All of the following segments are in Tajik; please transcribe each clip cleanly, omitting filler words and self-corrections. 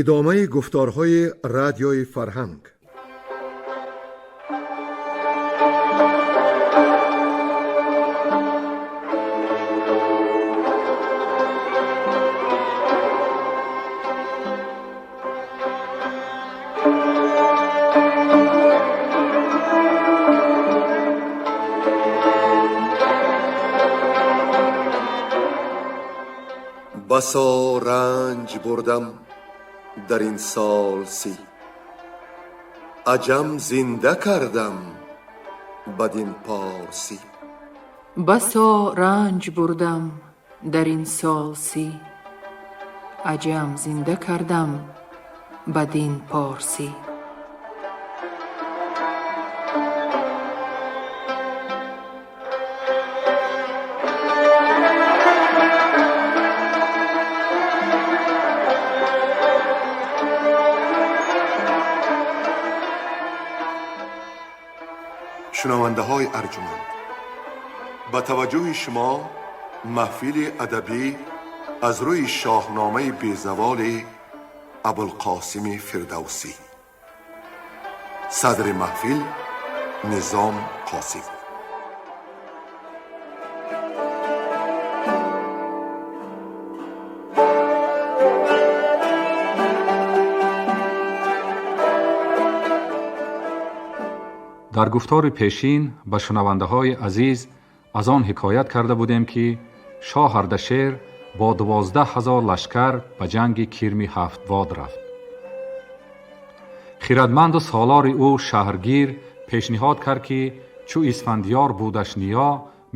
Идомаи гуфторҳои Радиои Фарҳанг. Басо ранҷ бурдам дар ин сол 30, аҷам зинда кардам бадин порсӣ. Басо ранҷ бурдам дар ин сол 30, аҷам зинда кардам бадин порсӣ. Шунавандаҳои арҷуманд, ба таваҷҷӯҳи шумо маҳфили адабӣ аз рӯи шоҳномаи безаволи Абулқосими Фирдавсӣ. Садри маҳфил Низом Қосим. Дар гуфтори пешин ба шунавандаҳои азиз аз он ҳикоят карда будем, ки шоҳ Ардашер бо 12 000 лашкар ба ҷанги Кирми Ҳафтвод рафт. Хирадманду солори ӯ Шаҳргир пешниҳод кард, ки чӯ Исфандиёр будаш ниё,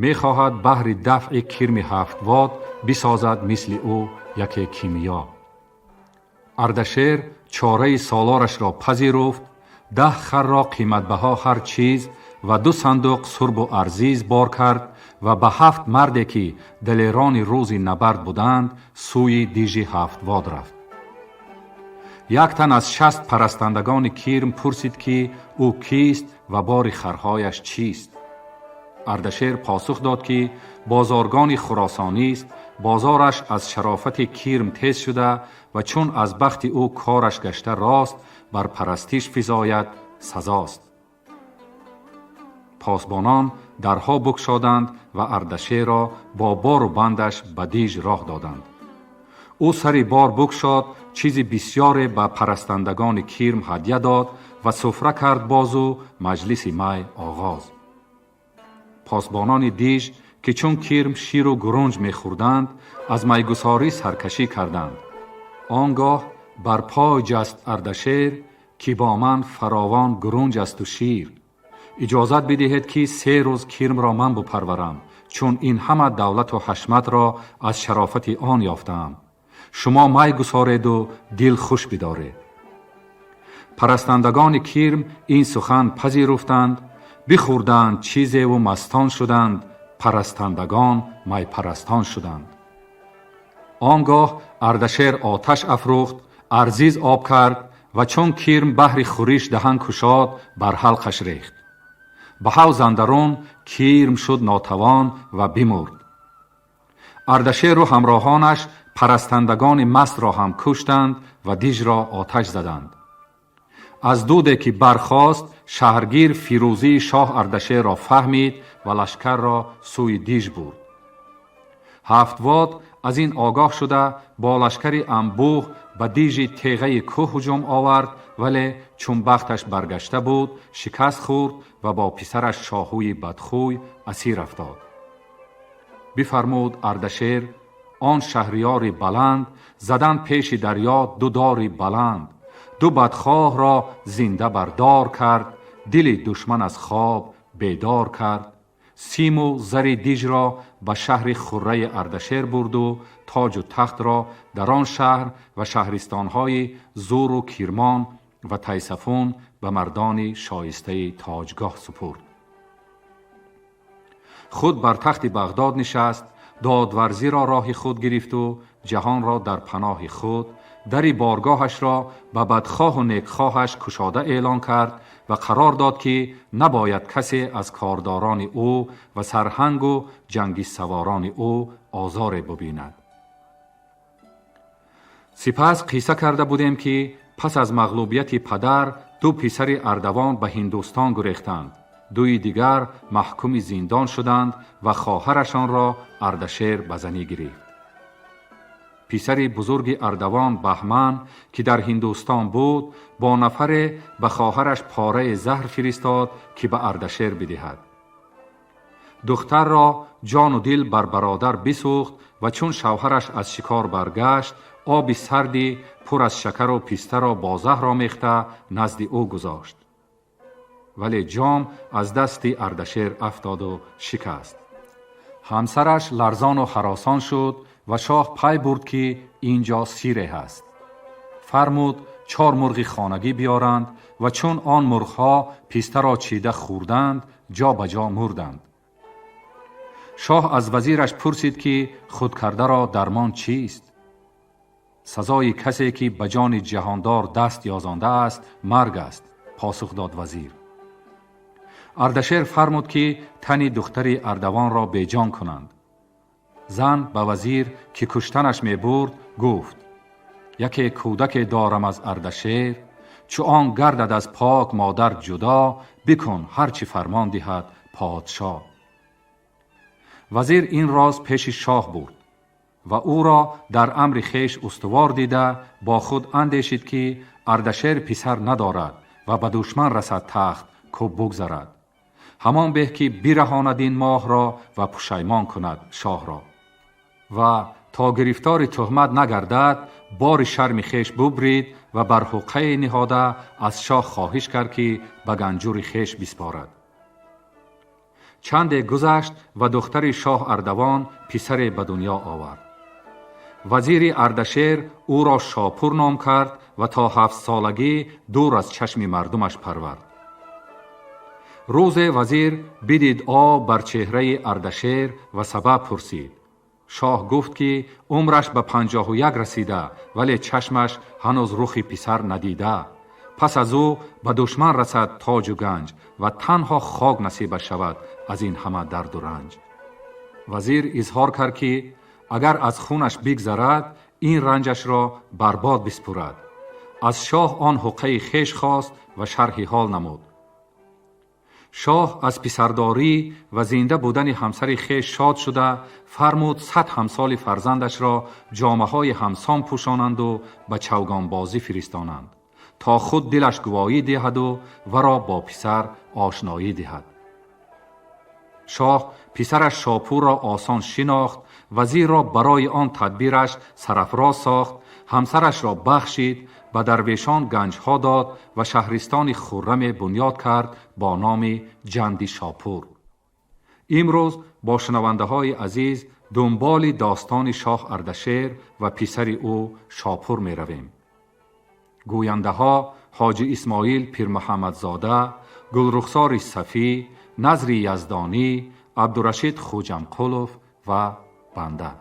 мехоҳад баҳри дафъи Кирми Ҳафтвод бисозад мисли ӯ яке кимиё. Ардашер чораи солорашро пазируфт, 10 харро қиматбаҳо ҳар чиз ва 2 сандуқ сурбу арзиз бор кард ва ба 7 марде, ки далерони рӯзи набард буданд, сӯи дижи Ҳафтвод рафт. Як тан аз 60 парастандагони Кирм пурсид, ки ӯ кист ва бори харҳояш чист. Ардашер посух дод, ки бозоргони хуросонист, бозораш аз шарофати Кирм тез шуда ва чун аз бахти ӯ кораш гашта рост, бар парастиш физояд сазост. Посбонон дарҳо букшоданд ва Ардашерро бо бору бандаш ба диж роҳ доданд. Ӯ сари бор букшод, чизи бисёре ба парастандагони Кирм ҳадя дод ва суфра кард бозу маҷлиси май оғоз. Посбонони диж, ки чун Кирм ширу гурунҷ мехӯрданд, аз майгусорӣ саркашӣ карданд. Он гоҳ бар пой ҷаст Ардашер, ки бо ман фаровон гурунҷ асту шир. Иҷозат бидиҳед, ки 3 рӯз Кирмро ман бупарварам, чун ин ҳама давлату ҳашматро аз шарофати он ёфтаам. Шумо май гусореду дил хуш бидоред. Парастандагони Кирм ин сухан пазируфтанд, бихӯрданд чизеву мастон шуданд, парастандагон майпарастон шуданд. Он гоҳ Ардашер оташ афрӯхт, арзиз об кард ва чун Кирм баҳри хӯриш даҳан кушод, бар ҳалқаш рехт. Ба ҳавз андарун Кирм шуд нотавон ва бимурд. Ардашеру ҳамроҳонаш парастандагони мастро ҳам куштанд ва дижро оташ заданд. Аз дуде ки бархост, шаҳргир фирӯзии шоҳ Ардашерро фаҳмид ва лашкарро сӯи диж бурд. Ҳафтвод аз ин огоҳ шуда, бо лашкари анбӯҳ ба дижи теғаи кӯҳ ҳуҷум овард, вале чун бахташ баргашта буд, шикаст хӯрд ва бо писараш Шоҳӯи бадхӯй асир афтод. Бифармуд Ардашер он шаҳриёри баланд, задан пеши дарё 2 дори баланд, 2 бадхоҳро зинда бардор кард, дили душман аз хоб бедор кард. Симу зари дижро ба шаҳри Хурраи Ардашер бурду тоҷу тахтро дар он шаҳр ва шаҳристонҳои Зуру Кирмон ва Тайсафун ба мардони шоистаи тоҷгоҳ супурд. Худ бар тахти Бағдод нишаст, додварзиро роҳи худ гирифту ҷаҳонро дар паноҳи худ, дари боргоҳашро ба бадхоҳу некхоҳаш кушода эълон кард ва қарор дод, ки набояд касе аз кордорони ӯ ва сарҳангу ҷангисаворони ӯ озоре бубинад. Сипас қисса карда будем, ки пас аз мағлубияти падар ду писари Ардавон ба Ҳиндустон гурехтанд, дуи дигар маҳкуми зиндон шуданд ва хоҳарашонро Ардашер ба занӣ гирифт. Писари бузурги Ардавон Баҳман, ки дар Ҳиндустон буд, бо нафаре ба хоҳараш пораи заҳр фиристод, ки ба Ардашер бидиҳад. Духтарро ҷону дил бар бародар бисӯхт ва чун шавҳараш аз шикор баргашт, оби сарди пур аз шакару пистаро бо заҳр омехта назди ӯ гузошт. Вале ҷом аз дасти Ардашер афтоду шикаст. Ҳамсараш ларзону ҳаросон шуд ва шоҳ пай бурд, ки ин ҷо сире ҳаст. Фармуд 4 мурғи хонагӣ биёранд ва чун он мурғҳо пистаро чида хӯрданд, ҷо ба ҷо мурданд. Шоҳ аз вазираш пурсид, ки худкардаро дармон чист? Сазои касе, ки ба ҷони ҷаҳондор даст ёзондааст, марг аст, посух дод вазир. Ардашер фармуд, ки тани духтари Ардавонро беҷон кунанд. Зан ба вазир, ки куштанаш мебурд, гуфт: яке кӯдаке дорам аз Ардашер, чу он гардад аз пок модар ҷудо, бикун ҳар чӣ фармон диҳад подшоҳ. Вазир ин роз пеши шоҳ бурд ва ӯро дар амри хеш устувор дида бо худ андешид, ки Ардашер писар надорад ва ба душман расад тахт ку бугзарад. Ҳамон беҳ ки бираҳонад ин моҳро ва пушаймон кунад шоҳро. Ва то гирифтори туҳмат нагардад, бори шарми хеш бубрид ва бар ҳуққае ниҳода аз шоҳ хоҳиш кард, ки ба ганҷури хеш биспорад. Чанде гузашт ва духтари шоҳ Ардавон писаре ба дунё овард. Вазири Ардашер ӯро Шопур ном кард ва то 7 солагӣ дур аз чашми мардумаш парвард. Рӯзе вазир бидид об бар чеҳраи Ардашер ва сабаб пурсид. Шоҳ гуфт, ки умраш ба 51 расида, вале чашмаш ҳанӯз рухи писар надида. Пас аз ӯ ба душман расад тоҷу ганҷ ва танҳо хок насибаш шавад аз ин ҳама дарду ранҷ. Вазир изҳор кард, ки агар аз хунаш бигзарад, ин ранҷашро барбод биспурад. Аз шоҳ он ҳуққаи хеш хост ва шарҳи ҳол намуд. Шоҳ аз писардорӣ ва зинда будани ҳамсари хеш шод шуда фармуд 100 ҳамсоли фарзандашро ҷомаҳои ҳамсон пӯшонанду ба чавгонбозӣ фиристонанд, то худ дилаш гувоҳӣ диҳаду варо бо писар ошноӣ диҳад. Шоҳ писараш Шопурро осон шинохт, вазирро барои он тадбираш сарафроз сохт, ҳамсарашро бахшид, ба дарвешон ганҷҳо дод ва шаҳристони хурраме бунёд кард бо номи Ҷанди Шопур. Имрӯз бо шунавандаҳои азиз дунболи достони шоҳ Ардашер ва писари ӯ Шопур меравем. Гӯяндаҳо Ҳоҷи Исмоил Пирмуҳаммадзода, Гулрухсори Сафӣ, Назри Яздонӣ, Абдурашид Хуҷамқулов ва банда.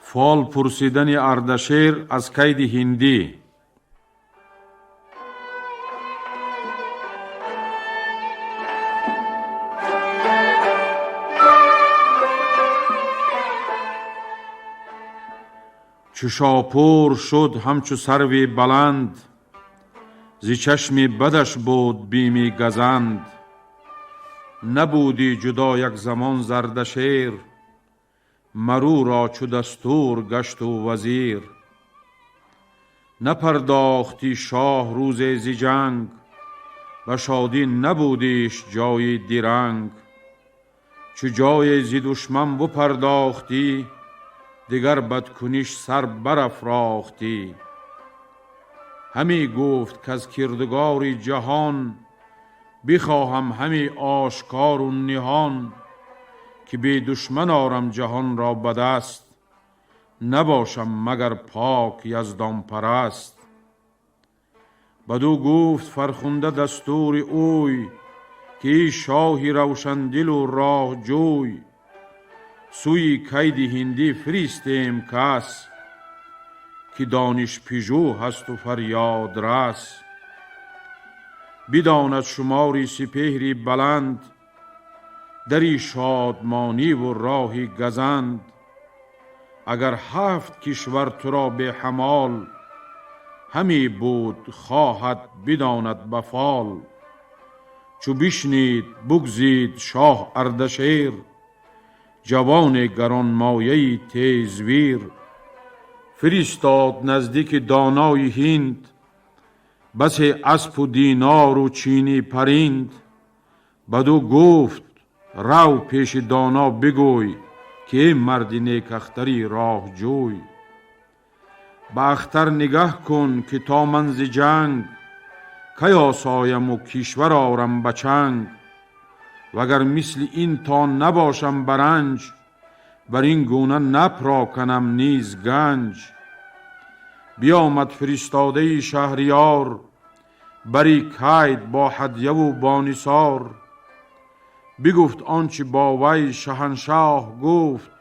Фол пурсидани Ардашер аз кайди ҳиндӣ. Чу Шопур шуд ҳамчу сарви баланд, зи чашми бадаш буд бими газанд. Набудӣ ҷудо як замон Зардашер, маруро чу дастур гашту вазир. Напардохтӣ шоҳ рӯзе зи ҷанг, ба шодӣ набудиш ҷои диранг. Чу ҷое зи душман бупардохтӣ, дигар бадкуниш сар барафрохтӣ. Ҳаме гуфт каз кирдгори ҷаҳон, бихоҳам ҳаме ошкору ниҳон, ки бедушман орам ҷаҳонро ба даст, набошам магар пок яздонпараст. Баду гуфт фархунда дастури ӯй, ки эй шоҳи равшандилу роҳҷӯй, сӯи кайди ҳиндӣ фиристем кас, ки донишпижӯ ҳасту фарёдрас. Бидонад шумори сипеҳри баланд, дари шодмониву роҳи газанд. Агар ҳафт кишвар туро беҳамол, ҳаме буд хоҳад бидонад ба фол. Чу бишнид бугзид шоҳ Ардашер, ҷавони гаронмояи тезвир. Фиристод наздики донои ҳинд, басе аспу динору чини паринд. Баду гуфт: рав пеши доно бигӯй, ки эй марди некахтари роҳҷӯй, ба ахтар нигаҳ кун, ки то ман зи ҷанг кай осояму кишвар орам ба чанг. Вагар мисли ин то набошам ба ранҷ, бар ин гуна напроканам низ ганҷ. Биомад фиристодаи шаҳриёр, бари кайд бо ҳадяву бо нисор. Бигуфт он чи бо вай шаҳаншоҳ гуфт,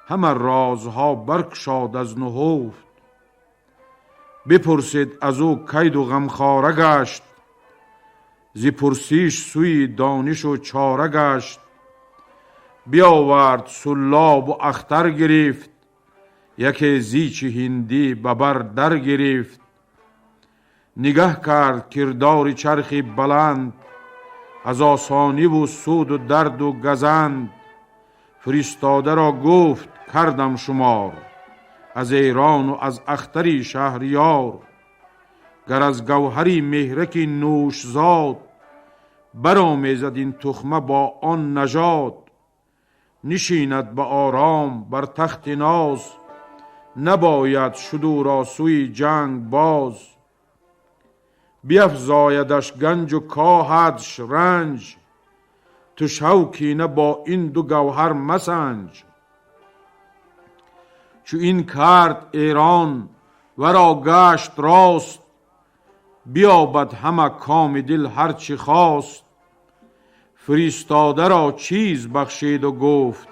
ҳама розҳо баркушод аз нуҳуфт. Бипурсид аз ӯ кайду ғамхора гашт, зи пурсиш сӯи донишу чора гашт. Биовард суллобу ахтар гирифт, яке зичи ҳиндӣ ба бар дар гирифт. Нигаҳ кард кирдори чархи баланд, аз осониву суду дарду газанд. Фиристодаро гуфт: кардам шумор аз эрону аз ахтари шаҳриёр. Гар аз гавҳари меҳраки нӯшзод, баромезад ин тухма бо он нажод. Нишинад ба ором бар тахти ноз, набояд шуд ӯро сӯи ҷанг боз. Биафзоядаш ганҷу коҳадш ранҷ, ту шав кина бо ин ду гавҳар масанҷ. Чу ин кард Эрон варо гашт рост, биёбад ҳама коми дил ҳар чӣ хост. Фиристодаро чиз бахшиду гуфт,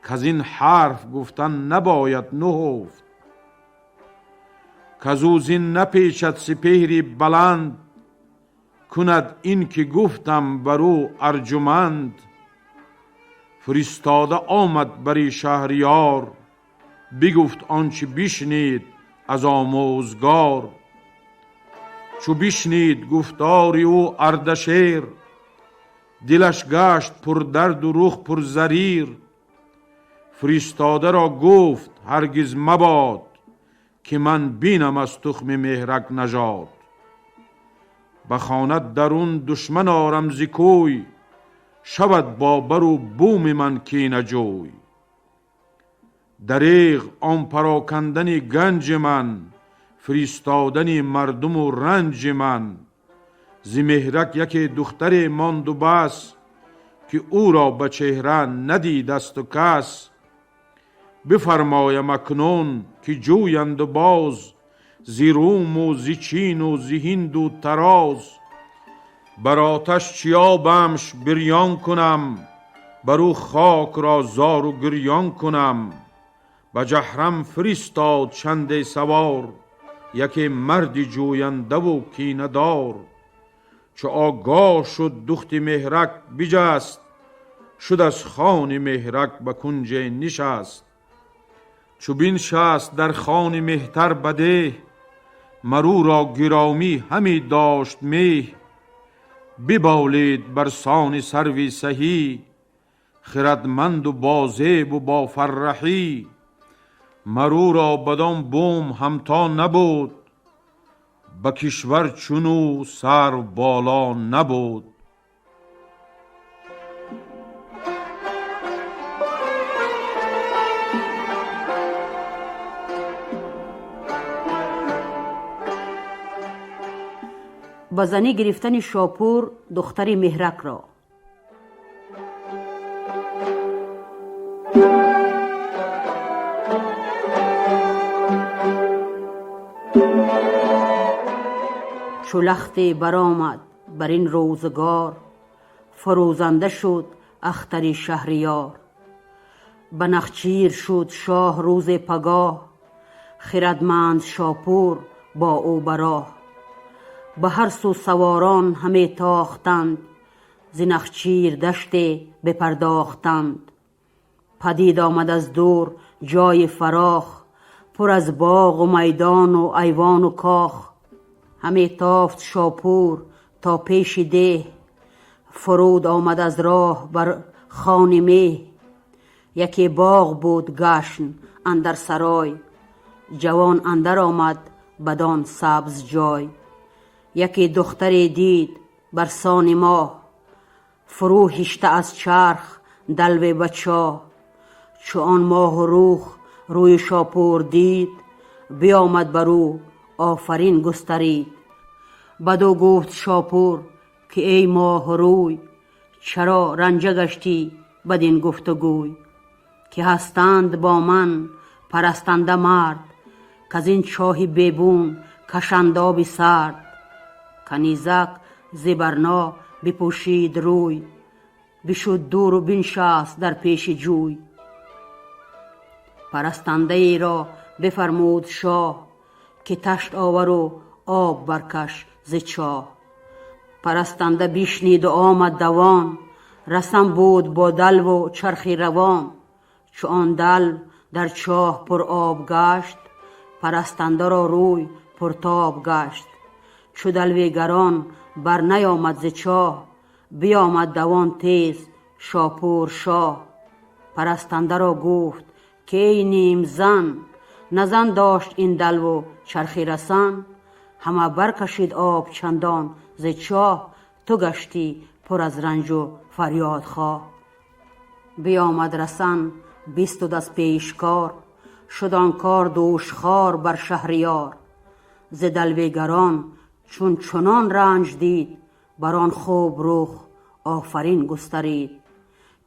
каз ин ҳарф гуфтан набояд нуҳуфт. Каз ӯ зин напечад сипеҳри баланд, кунад ин ки гуфтам бар ӯ арҷуманд. Фиристода омад бари шаҳриёр, бигуфт он чи бишнид аз омӯзгор. Чу бишнид гуфтори ӯ Ардашер, дилаш гашт пурдарду рух пурзарир. Фиристодаро гуфт: ҳаргиз мабод, ки ман бинам аз тухми меҳрак нажод. Ба хона дарун душман орам зи кӯй, шавад бо бару буми ман кинаҷӯй. Дареғ он парокандани ганҷи ман, фиристодани мардуму ранҷи ман. Зи меҳрак яке духтаре монду бас, ки ӯро ба чеҳра надидасту кас. Бифармоям акнун ки ҷӯянду боз, зи Руму зи Чину зи Ҳинду тароз. Бар оташ чиёбамш бирён кунам, бар ӯ хокро зору гирён кунам. Ба ҷаҳрам фиристод чанде савор, яке марди ҷӯяндаву кинадор. Чу огоҳ шуд духти меҳрак биҷаст, шуд аз хони меҳрак ба кунҷе нишаст. Чу биншаст дар хони меҳтар ба деҳ, мар ӯро гиромӣ ҳаме дошт меҳ. Биболид бар сони сарви саҳӣ, хирадманду бозебу бофарраҳӣ. Мар ӯро бадон бум ҳамто набуд, ба кишвар чунӯ сарв боло набуд. Ба занӣ гирифтани Шопур духтари Меҳракро. Чу лахте баромад бар ин рӯзгор, фурӯзанда шуд ахтари шаҳриёр. Ба нахчир шуд шоҳ рӯзе пагоҳ, Хирадманд Шопур бо ӯ ба роҳ. Ба ҳар су саворон ҳаме тохтанд, зи Нахчир даште бипардохтанд. Падид омад аз дур ҷои фарох, пур аз боғу майдону айвону кох. Ҳаме тофт Шопур то пеши деҳ, фуруд омад аз роҳ бар хони меҳ. Яке боғ буд гашн андар сарой, ҷавон андар омад бадон сабз ҷой. Яке духтаре дид бар сони моҳ, фурӯ ҳишта аз чарх далве ба чоҳ. Чу он моҳу рух рӯи Шопур дид, биомад бар ӯ офарин густарид. Бадӯ гуфт Шопур ки эй моҳрӯй, чаро ранҷа гаштӣ бадин гуфтугӯй? Ки ҳастанд бо ман парастанда мард, каз ин чоҳи бебун кашанд оби сард. Канизак зи барно бипӯшид рӯй, бишуд дуру биншаст дар пеши ҷӯй. Парастандаеро бифармуд шоҳ, ки ташт овару об баркаш зи чоҳ. Парастанда бишниду омад давон, расан буд бо далву чархи равон. Чу он далв дар чоҳ пур об гашт, парастандаро рӯй пуртоб гашт. Чу далви гарон бар наёмад зи чоҳ, биомад давон тез Шопур шоҳ. Парастандаро гуфт ки эй нимзан, на зан дошт ин далву чархи расан. Ҳама баркашид об чандон зи чоҳ, ту гаштӣ пур аз ранҷу фарёдхоҳ. Биомад расан бистуд аз пешкор, шуд он кор душхор бар шаҳриёр. Зи далви гарон чун чунон ранҷ дид, бар он хуб рух офарин густарид.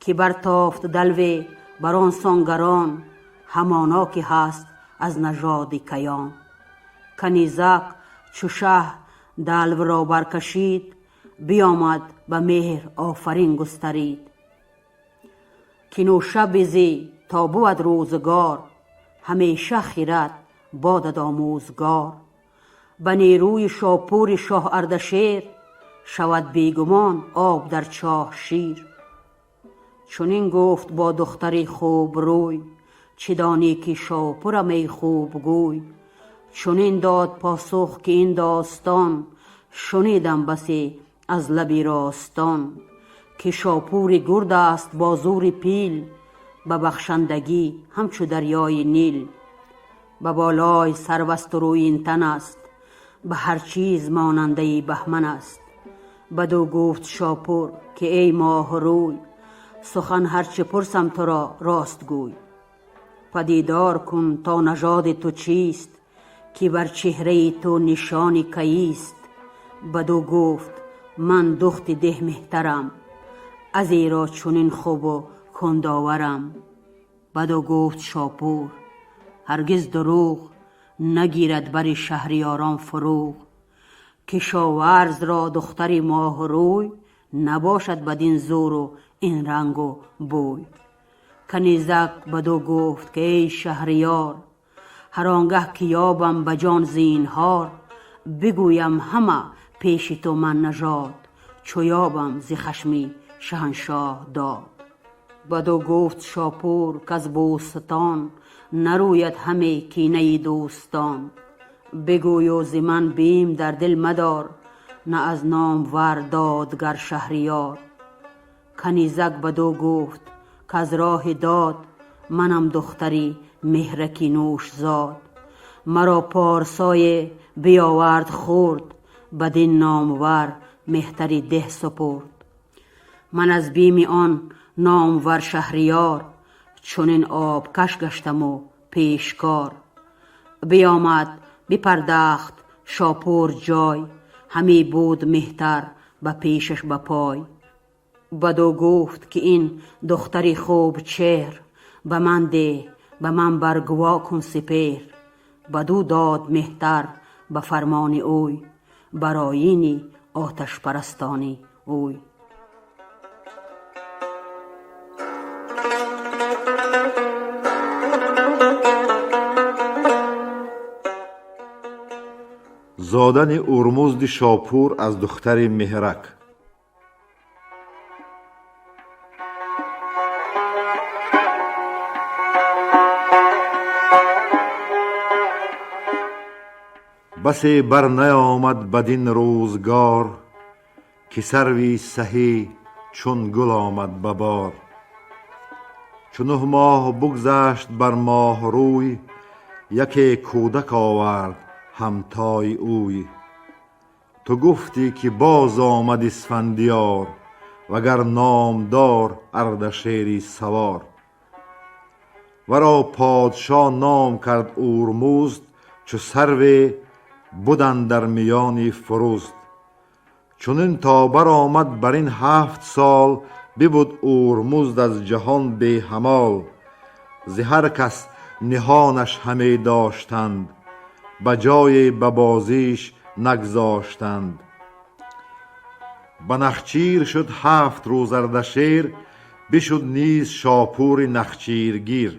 Ки бартофт далве бар он сон гарон, ҳамоно ки ҳаст аз нажоди каён. Канизак чу шаҳ далвро баркашид, биомад ба меҳр офарин густарид. Ки нӯша бизӣ то бувад рӯзгор, ҳамеша хирад бодад омӯзгор. Ба нерӯи Шопури шоҳ Ардашер, шавад бегумон об дар чоҳ шир. Чунин гуфт бо духтари хубрӯй, чӣ донӣ ки Шопурам эй хубгӯй? Чунин дод посух ки ин достон, шунидам басе аз лаби ростон. Ки Шопури гурд аст бо зури пил, ба бахшандагӣ ҳамчу дарёи Нил. Ба болои сарвасту рӯинтан аст, ба ҳар чиз монандаи баҳман аст. Бадӯ гуфт Шопур ки эй моҳрӯй, сухан ҳарчи пурсам туро рост гӯй. Падидор кун то нажоди ту чист, ки бар чеҳраи ту нишони каист. Бадӯ гуфт ман духти деҳ меҳтарам, аз эро чунин хубу кундоварам. Бадӯ гуфт Шопур ҳаргиз дурӯғ нагирад бари шаҳриёрон фурӯғ. Кишоварзро духтари моҳрӯй набошад бадин зӯру ин рангу бӯй. Канизак бадӯ гуфт ки эй шаҳриёр, ҳар он гаҳ ки ёбам ба ҷон зинҳор, бигӯям ҳама пеши ту ман нажод, чу ёбам зи хашми шаҳаншоҳ дод. Бадӯ гуфт Шопур каз бӯстон нарӯяд ҳаме кинаи дӯстон. Бигӯю зи ман бим дар дил мадор, на аз номвар додгар шаҳриёр. Канизак бадӯ гуфт каз роҳи дод, манам духтари меҳраки нӯшзод. Маро порсое биёвард хурд, бадин номвар меҳтари деҳ супурд. Ман аз бими он номвар шаҳриёр, чунин обкаш гаштаму пешкор. Биомад бипардахт Шопур ҷой, ҳаме буд меҳтар ба пешаш ба пой. Бадӯ гуфт ки ин духтари хубчеҳр, ба ман деҳ, ба ман баргуво кун сипеҳр. Бадӯ дод меҳтар ба фармони ӯй, бар оини оташпарастони ӯй. Зодани Урмузди Шопур аз духтари Меҳрак. Басе бар наёмад бадин рӯзгор, ки сарви саҳӣ чун гул омад ба бор. Чу 9 моҳ бугзашт бар моҳрӯй, яке кӯдак овард ҳамтои ӯй. Ту гуфтӣ ки боз омад Исфандиёр, вагар номдор Ардашери савор. Варо подшоҳ ном кард Урмузд, чу сарве будан дар миёни фурӯзд. Чунин то баромад бар ин 7 сол, бибуд Урмузд аз ҷаҳон беҳамол. Зи ҳар кас ниҳонаш ҳаме доштанд, ба ҷое ба бозиш нагзоштанд. Ба Нахчир шуд 7 рӯз Ардашер, бишуд низ Шопури нахчиргир.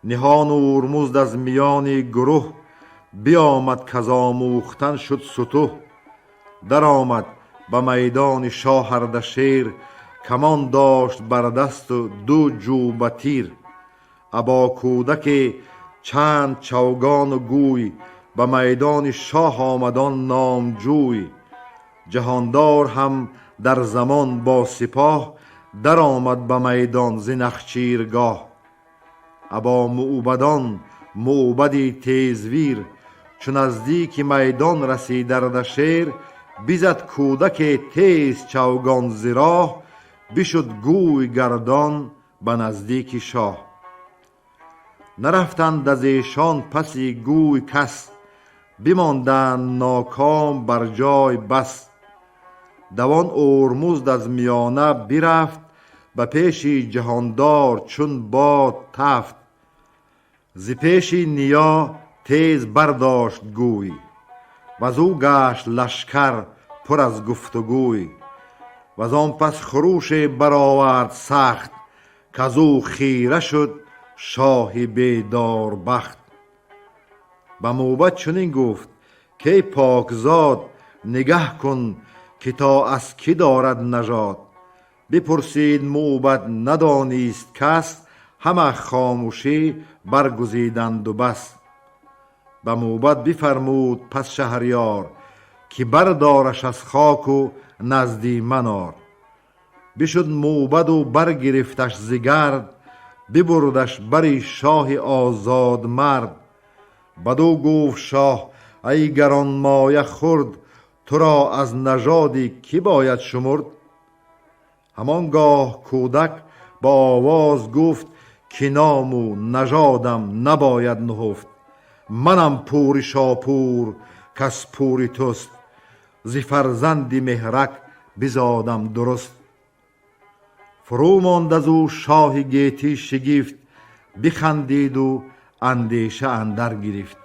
Ниҳон Урмузд аз миёни гурӯҳ, биомад каз омӯхтан шуд сутӯҳ. Даромад ба майдони шоҳ Ардашер, камон дошт бар дасту 2 ҷӯба тир. Або кӯдаке чанд чавгону гӯй, ба майдони шоҳ омадон номҷӯй. Ҷаҳондор ҳам дар замон бо сипоҳ, даромад ба майдон зи нахчиргоҳ. Або мӯбадон мӯбади тезвир, чу наздики майдон расид Ардашер, бизад кӯдаке тез чавгон зи роҳ, бишуд гӯй гардон ба наздики шоҳ. Нарафтанд аз эшон паси гӯй кас, бимонданд ноком бар ҷой бас. Давон Урмузд аз миёна бирафт, ба пеши ҷаҳондор чун бод тафт. Зи пеши ниё тез бардошт гӯй, ваз ӯ гашт лашкар пур аз гуфтугӯй. Ваз он пас хуруше баровард сахт, каз ӯ хира шуд шоҳи бедорбахт. Ба мӯбад чунин гуфт: кей покзод, нигаҳ кун ки то аз кӣ дорад нажод. Бипурсид мӯбад, надонист кас, ҳама хомӯшӣ баргузиданду бас. Ба мӯбад бифармуд пас шаҳриёр, ки бардораш аз хоку назди ман ор. Бишуд мӯбаду баргирифташ зи гард, бибурдаш бари шоҳи озодмард. Бадӯ гуфт шоҳ: ай гаронмоя хурд, туро аз нажоди кӣ бояд шумурд? Ҳамон гоҳ кӯдак ба овоз гуфт, ки ному нажодам набояд нуҳуфт. Манам пури Шопур, кас пури туст, зи фарзанди Меҳрак бизодам дуруст. Фурӯ монд аз ӯ шоҳи гетӣ шигифт, бихандиду андеша андар гирифт.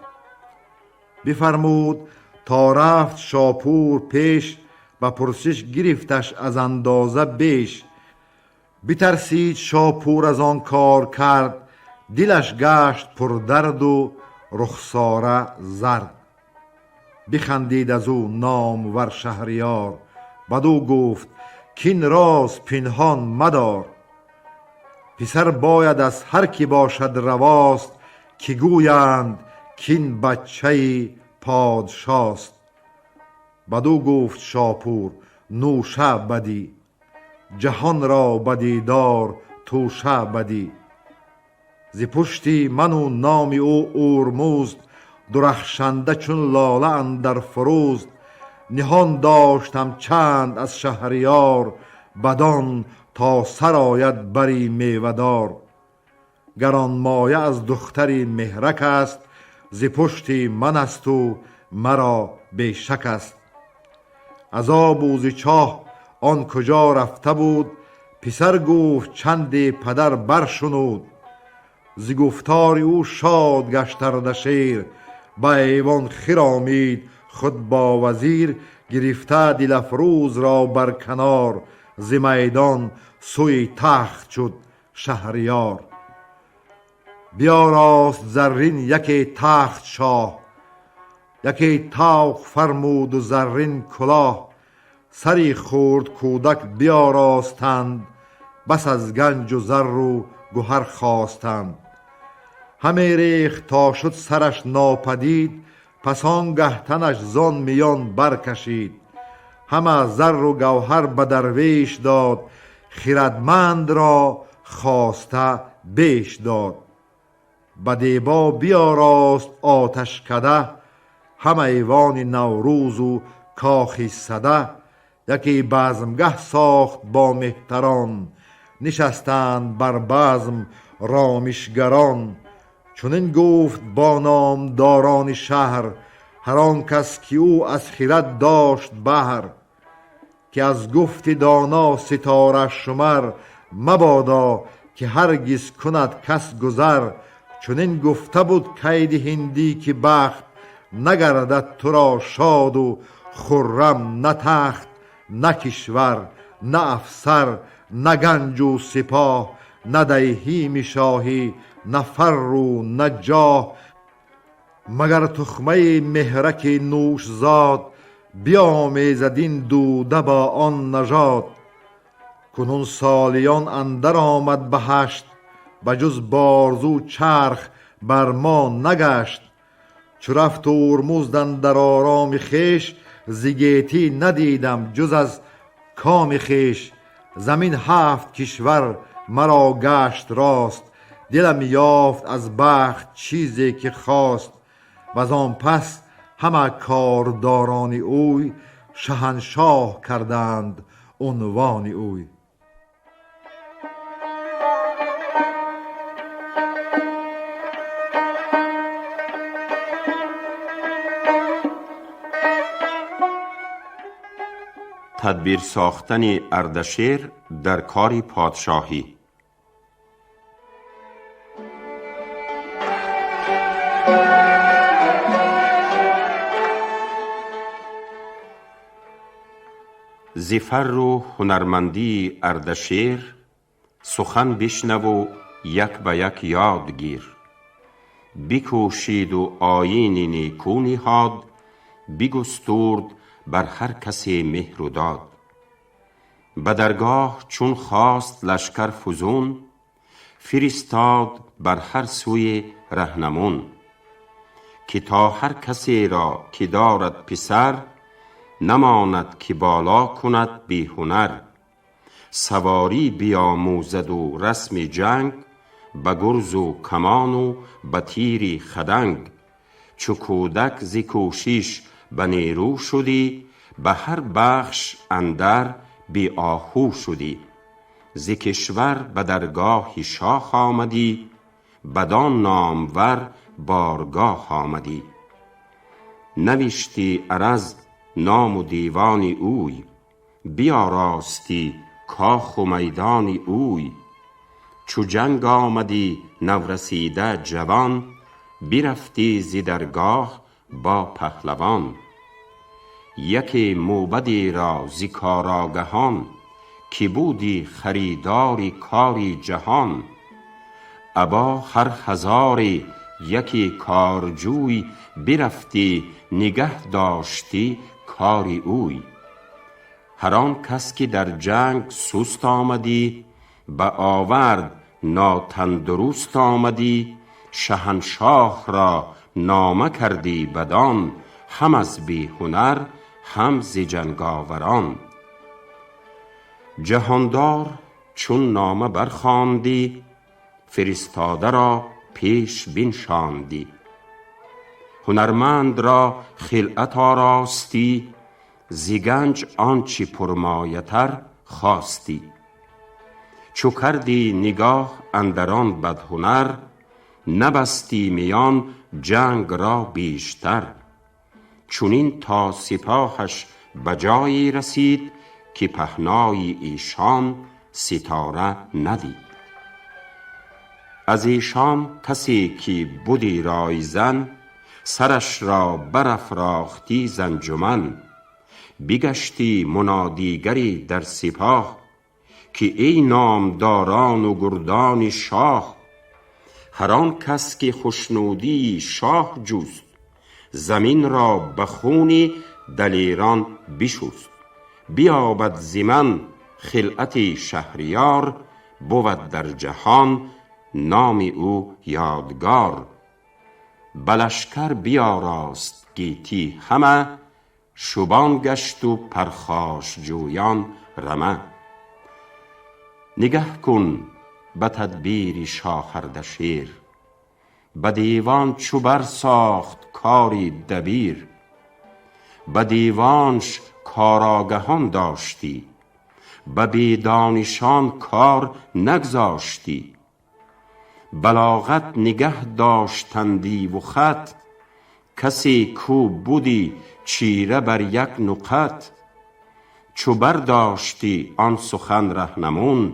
Бифармуд то рафт Шопур пеш, ба пурсиш гирифташ аз андоза беш. Битарсид Шопур аз он кор кард, дилаш гашт пурдарду рухсора зард. Бихандид аз ӯ номвар шаҳриёр, бадӯ гуфт: кин роз пинҳон мадор. Писар бояд аз ҳар ки бошад равост, ки гӯянд кин бачаи подшост. Бадӯ гуфт Шопур: нӯша бадӣ, ҷаҳонро ба дидор тӯша бадӣ. Зи пушти ману номи ӯ Урмузд, дурахшанда чун лола андар фурӯзд. Ниҳон доштам чанд аз шаҳриёр, бадон то сарояд бари мевадор. Гаронмоя аз духтари Меҳрак аст, зи пушти ман асту маро бешак аст. Аз обу зи чоҳ он куҷо рафта буд, писар гуфт чанде падар баршунуд. Зи гуфтори ӯ шод гашт Ардашер, ба эвон хиромид худ бо вазир. Гирифта дилафрӯзро бар канор, зи майдон сӯи тахт шуд шаҳриёр. Биёрост заррин яке тахт шоҳ, Яке тоқ фармуд ва заррин кулоҳ, сари хурд кӯдак биёростанд, бас аз ганҷ ва зару гавҳар хостанд. Ҳаме рехт то шуд сараш нопадид, пас он гаҳ танаш зон миён баркашид. Ҳама зару гавҳар ба дарвеш дод, хирадманд ро хоста беш дод. Ба дебо биёрост оташкада, ҳама эвони Наврӯз ва кохи сада. Яке базмгаҳ сохт бо меҳтарон, нишастанд бар базм ромишгарон. Чунин гуфт бо номдорони шаҳр, ҳар он кас ки ӯ аз хирад дошт баҳр. Ки аз гуфти доно ситора шумар, мабодо ки ҳаргиз кунад кас гузар. Чунин гуфта буд кайди ҳиндӣ ки бахт нагардад туро шоду хуррам, на тахт, на кишвар, на афсар, на ганҷу сипоҳ, на диҳими шоҳӣ, на фарру на ҷоҳ. Магар тухмаи меҳраки нӯшзод биомезад ин дуда бо он нажод. Кунун солиён андар омад ба ҳашт, ба ҷуз борзу чарх бар мо нагашт. Чу рафт Ормузд андар ороми хеш, зи гетӣ надидам ҷуз аз коми хеш. Замин ҳафт кишвар маро гашт рост, дилам ёфт аз бахт чизе ки хост. Ваз он пас ҳама кордорони ӯй шаҳаншоҳ карданд унвони ӯй. Тадбир сохтани Ардашер дар кори подшоҳӣ. Зи фарру ҳунармандии Ардашер сухан бишнаву як ба як ёд гир. Бикӯшиду оини некӯ ниҳод, бигустурд бар ҳар касе меҳру дод. Ба даргоҳ чун хост лашкар фузун, фиристод бар ҳар сӯе раҳнамун. Ки то ҳар касеро ки дорад писар, намонад ки боло кунад бе ҳунар. Саворӣ биомӯзаду расми ҷанг, ба гурзу камону ба тири хаданг. Чу кӯдак зи кӯшиш ба нерӯ шудӣ, ба ҳар бахш андар бе оҳу шудӣ. Зи кишвар ба даргоҳи шоҳ омадӣ, бадон номвар боргоҳ омадӣ. Навиштӣ араз ному девони ӯй, биёростӣ коху майдони ӯй. Чу ҷанг омадӣ наврасида ҷавон, бирафтӣ зи даргоҳ бо паҳлавон. Яке мӯбадеро зи корогаҳон, ки будӣ харидори кори ҷаҳон. Або ҳар ҳазоре яке корҷӯй, бирафтӣ нигаҳ доштӣ кори ӯй. Ҳар он кас ки дар ҷанг суст омадӣ, ба овард нотандуруст омадӣ, шаҳаншоҳ ро нома кардӣ бадон, ҳам аз беҳунар ҳам зи ҷанговарон. Ҷаҳондор чун нома бархондӣ, фиристода ро пеш биншондӣ. Ҳунарманд ро хилъат оростӣ, зи ганҷ ончи пурмоятар хостӣ. Чу кардӣ нигоҳ андар он бадҳунар, набастӣ миён ҷанг ро بیشتر. چنین تا سپاهش به جایی رسید، که پهنای ایشان ستاره ندید. از ایشان کسی که بدی رایزن، سرش را برافراختی ز انجمن. بگشتی منادیگری در سپاه، که ای نامداران و گردان شاه. هر آن کس که خشنودی شاه جست، زمین را به خون دلیران بشست. بیابد ز من خلعت شهریار، بود در جهان نام او یادگار. به لشکر بیاراست گیتی همه، شبان گشت و پرخاشجویان رمه. نگه کن به تدبیر شاه اردشیر، به دیوان چو برساخت کاری دبیر. به دیوانش کارآگهان داشتی، به بی دانشان کار نگذاشتی. بلاغت نگه داشتندی و خط، کسی کو بدی چیره بر یک نقط. چو برداشتی آن سخن رهنمون،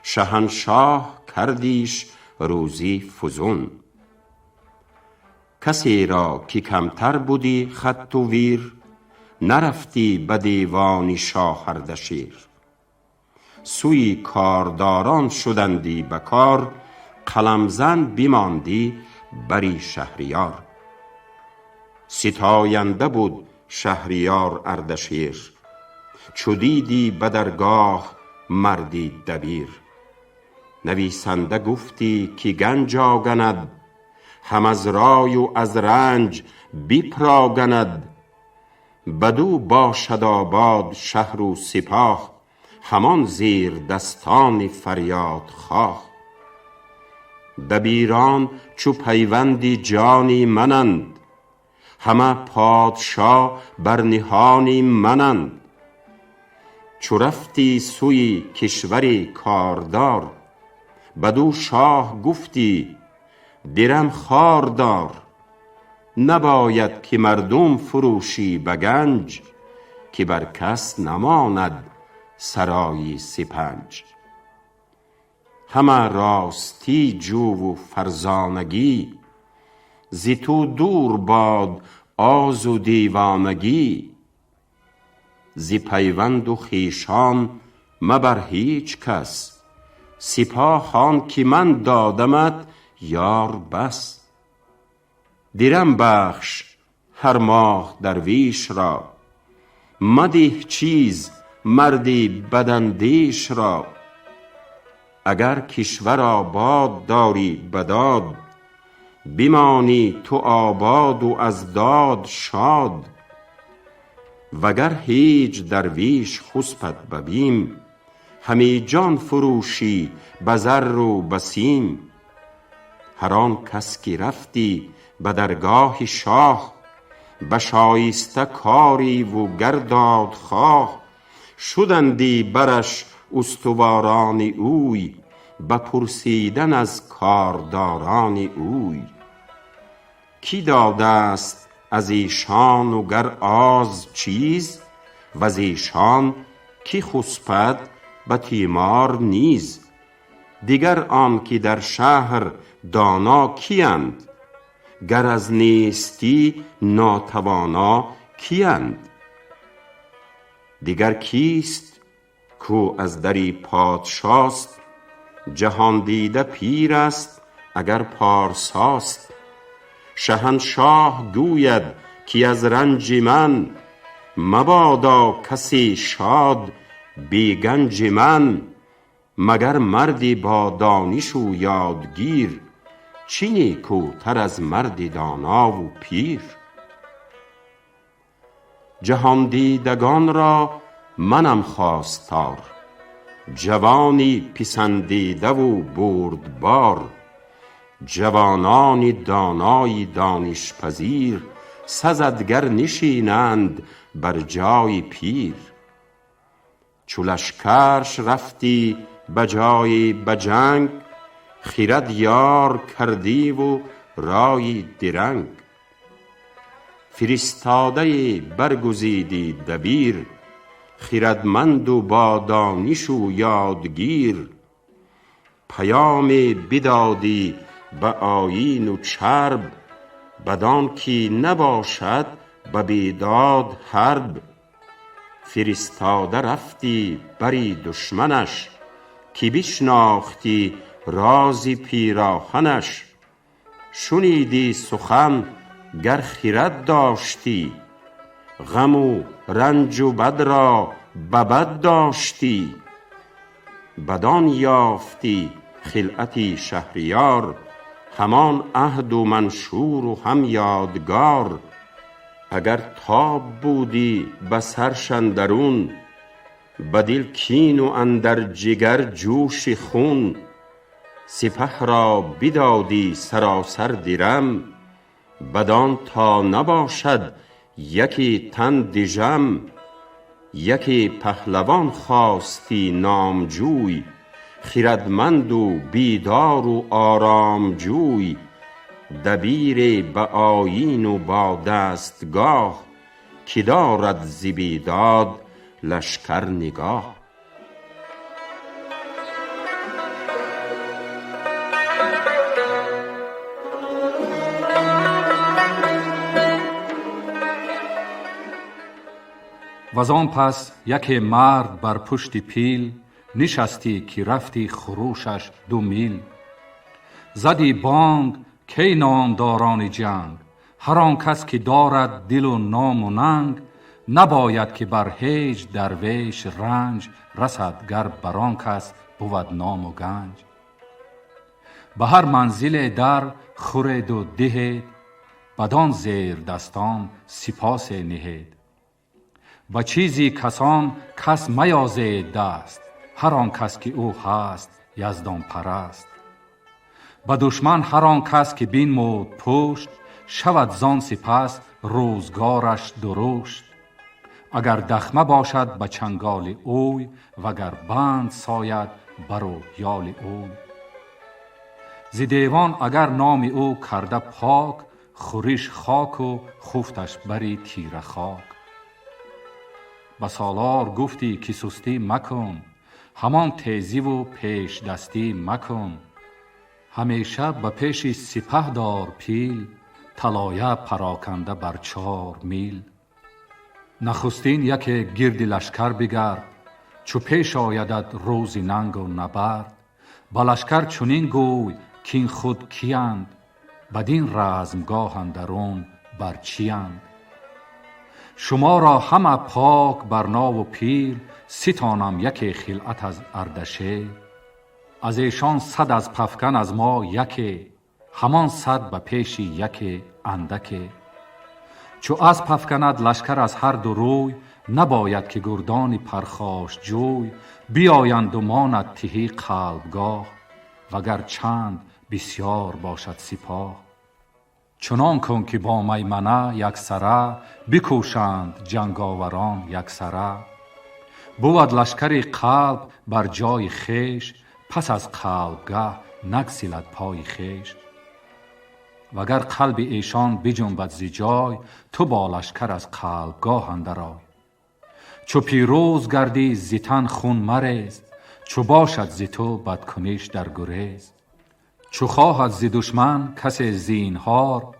شهنشاه کردیش روزی فزون. کسی را که کمتر بدی خط و ویر، نرفتی به دیوان شاه اردشیر. سوی کارداران شدندی به کار، قلم زن بماندی بری شهریار. ستاینده بود شهریار اردشیر، چو دیدی به درگاه مردی دبیر. نویسنده گفتی که گنج آگند، هم از رای و از رنج بپراگند. بدو باشد آباد شهر و سپاه، همان زیردستان فریادخواه. دبیران چو پیوند جان منند، همه پادشا بر نهان منند. چو رفتی سوی کشور کاردار، بدو شاه گفتی درم خوار دار. نباید که مردم فروشی به گنج، که بر کس نماند سرای سپنج. همه راستی جو و فرزانگی، ز تو دور باد آز و دیوانگی. ز پیوند و خویشان مبر هیچ کس، سپاه آن که من دادمت یار بس. درم بخش هر ماه درویش را، مده چیز مرد بداندیش را. اگر کشور آباد داری به داد، بمانی تو آباد و از داد شاد. وگر هیچ درویش خسپد به بیم، همی جان فروشی به زر و به سیم. هر آن کس که رفتی به درگاه شاه، به شایسته کاری و گر دادخواه. شدندی برش استواران اوی، به پرسیدن از کارداران اوی. کی داده است از ایشان و گر آز چیز، وز ایشان کی خسپد به تیمار نیز. دگر آن که در شهر دانا کیند، گر از نیستی ناتوانا کیند. دگر کیست کو از در پادشاست، جهاندیده پیر است اگر پارساست. شهنشاه گوید که از رنج من، مبادا کسی شاد بی گنج من. مگر مردی با دانش و یادگیر، چه نیکوتر از مرد دانا و پیر. جهاندیدگان را منم خواستار، جوانی پسندیده و بردبار. جوانان دانای دانش پذیر، سزد گر نشینند بر جای پیر. چو لشکرش رفتی به جای به جنگ، خرد یار کردی و رای درنگ. فرستاده برگزیدی دبیر، خردمند و با دانش و یادگیر. پیام بدادی به آیین و چرب، بدان که نباشد به بیداد حرب. فرستاده رفتی بری دشمنش، که بشناختی راز پیراهنش. شنیدی سخن гар хирад доштӣ, ғам у ранҷ у бад ро ба бад доштӣ. Бадон ёфтӣ хилъати шаҳриёр, ҳамон аҳд у маншур у ҳам ёдгор. Агар тоб будӣ ба сарш андарун, ба дил кин у андар ҷигар ҷӯши хун. Сипаҳ ро бидодӣ саросар дирам, бадон то набошад یکی تن دژم. یکی پهلوان خواستی نامجوی، خردمند و بیدار و آرام جوی. دبیر به آیین و با دستگاه، که دارد ز بیداد لشکر نگاه. وزان پس یکی مرد بر پشت پیل نشستی که رفتی خروشش 2 میل. زدی بانگ کی نامداران جنگ، هر آن کس که دارد دل و نام و ننگ. نباید که بر هیچ درویش رنج رسد، گر بر آن کس بود نام و گنج. به هر منزل در خورید و دهید، بدان زیر دستان سپاس نهید. با چیزی کسان کس میازید دست، هر آن کس که او هست یزدان پرست. به دشمن هر آن کس که بینمود پشت، شود زان سپس روزگارش درشت. اگر دخمه باشد به چنگال اوی، وگر بند ساید بر و یال اوی. ز دیوان اگر نام او کرده پاک، خورش خاک و خفتش بری تیره خاک. به سالار گفتی که سستی مکن، همان تیزی و پیش دستی مکن. همیشه به پیش سپه دار پیل، طلایه پراکنده بر 4 میل. نخستین یکی گرد لشکر بگرد، چو پیش آیدت روز ننگ و نبرد. به لشکر چنین گوی کاین خود کیند، بدین رزمگاه اندرون بر چیند. شما را همه پاک برنا و پیر، ستانم یکی خلعت از اردشیر. از ایشان 100 از پفکن از ما یکی، همان 100 به پیش یکی اندکی. چو از پفکند لشکر از هر دو روی، نباید که گردان پرخاش جوی. بیایند و ماند تهی قلبگاه، وگر چند بسیار باشد سپاه. چنان کن که با میمنه یک سره، بکوشند جنگاوران یک سره. بود لشکر قلب بر جای خویش، پس از قلبگه نگسیلد پای خویش. وگر قلب ایشان بجنبد ز جای، تو با لشکر از قلبگاه اندر آی. چو پیروز گردی ز تن خون مریز، چو باشد ز تو بدکنش در گریز. چو خواهد ز دشمن کس زینهار،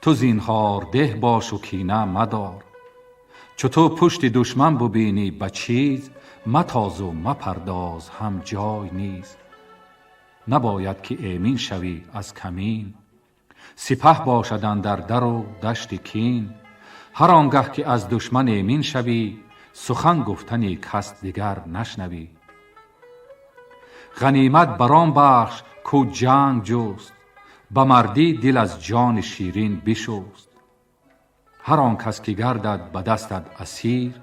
تو زینهار ده باش و کینه مدار. چو تو پشت دشمن ببینی به چیز، متاز و مپرداز هم جای نیز. نباید که ایمین شوی از کمین، سپه باشد اندر در و دشت کین. هر آنگه که از دشمن ایمین شوی، سخن گفتنی کس دیگر نشنوی. غنیمت بران بخش کو جنگ جست، به مردی دل از جان شیرین بشست. هر آن کس که گردد به دستت اسیر،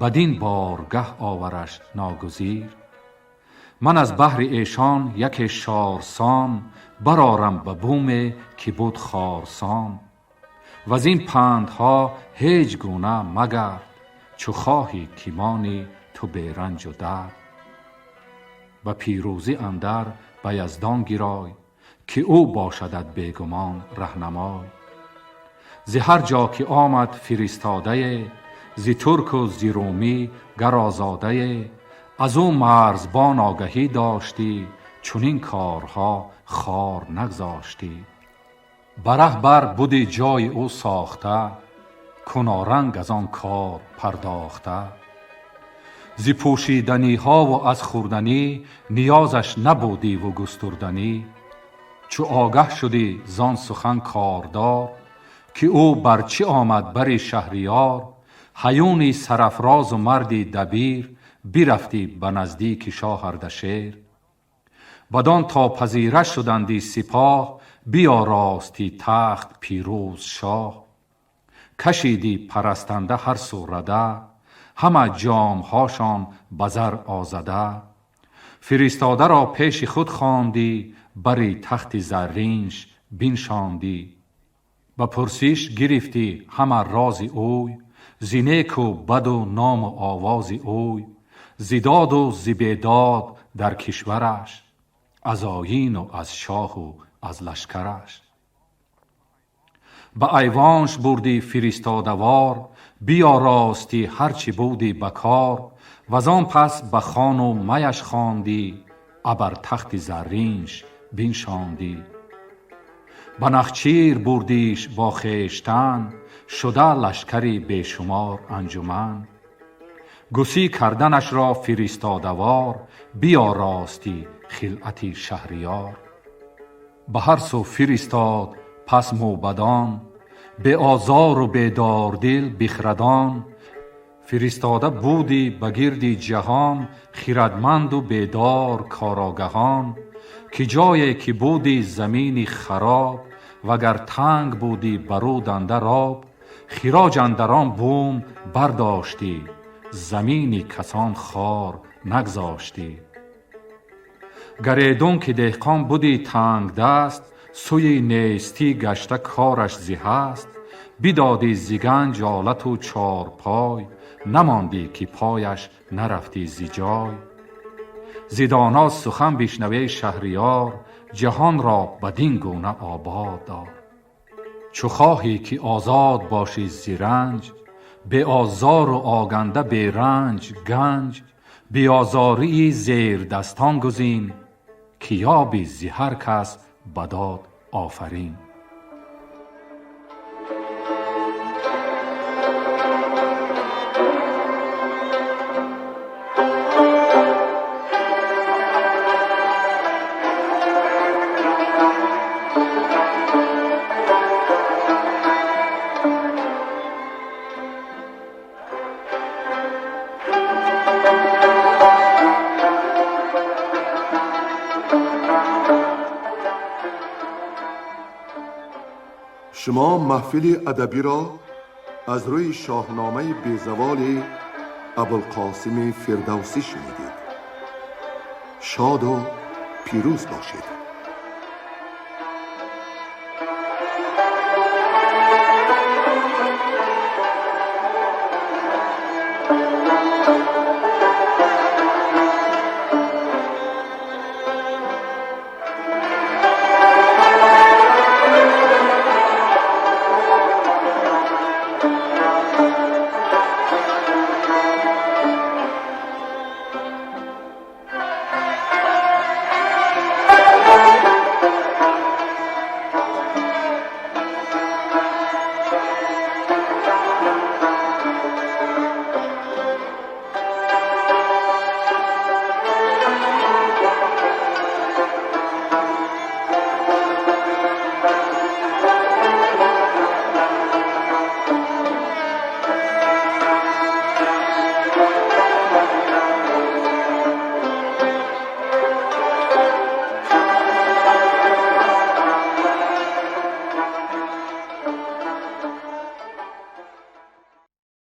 بدین بارگه آورش ناگزیر. من از بهر ایشان یک شارسان، برآرم به بوم که بود خارسان. وز این پندها هیچ گونه مگرد، چو خواهی که مانی تو بی رنج و درد. به پیروزی اندر به یزدان گرای، که او باشدت بیگمان رهنمای. ز هر جا که آمد فرستاده، ز ترک و ز رومی گر آزاده. از او مرزبان آگهی داشتی، چنین کارها خوار نگذاشتی. بره بر بودی جای او ساخته، کنارنگ از آن کار پرداخته. ز پوشیدنی ها و از خوردنی، نیازش نبودی و گستردنی. چو آگه شدی زان سخن کاردار، Ки ӯ бар чӣ омад бари Шаҳриёр, ҳаюни сарафрозу марди дабир, бирафтӣ ба наздики шоҳ Ардашер. Бадон то пазира шуданди сипоҳ, биёростӣ тахт пирӯз шоҳ. Кашидӣ парастанда ҳар су рада, ҳама ҷомҳошон ба зар озада. Фиристодаро пеши худ хондӣ, бари тахти зарринш биншондӣ. Ба пурсиш гирифтӣ ҳама рози ӯй, зи неку баду ному овози ӯй, зи доду зи бедод дар кишвараш, аз оину аз шоҳу аз лашкараш. Ба айвонш бурдӣ фиристодавор, биёростӣ ҳар чӣ будӣ ба кор, вазон пас ба хону маяш хондӣ, абар тахти зарринш биншондӣ. Ба нахчир бурдиш бо хештан, шуда лашкари бешумор анҷуман. Гусӣ карданашро фиристодавор, биёростӣ хилъати Шаҳриёр. Ба ҳар су фиристод пас мӯбадон, беозору бедордил бихрадон. Фиристода будӣ ба гирди ҷаҳон, хирадманду бедор корогаҳон, ки ҷое ки будӣ замини хароб, вагар танг будӣ бар ӯ андар об, хироҷ андар он бум бардоштӣ, замини касон хор нагзоштӣ. Гар эдун ки деҳқон будӣ тангдаст, сӯи нестӣ гашта кораш зи ҳаст, бидодӣ зи ганҷ олату чорпой, намондӣ ки пояш нарафтӣ зи ҷой. Зи доно сухан бишнав, эй Шаҳриёр, ҷаҳонро бадин гуна обод дор. Чу хоҳӣ ки озод бошӣ зи ранҷ, беозору оганда беранҷ ганҷ, биозории зердастон гузин, ки ёбӣ зи ҳар кас ба дод офарин. Шумо маҳфили адабиро аз рӯи шоҳномаи безаволи Абулқосими Фирдавсӣ шунидед. Шоду пирӯз бошед.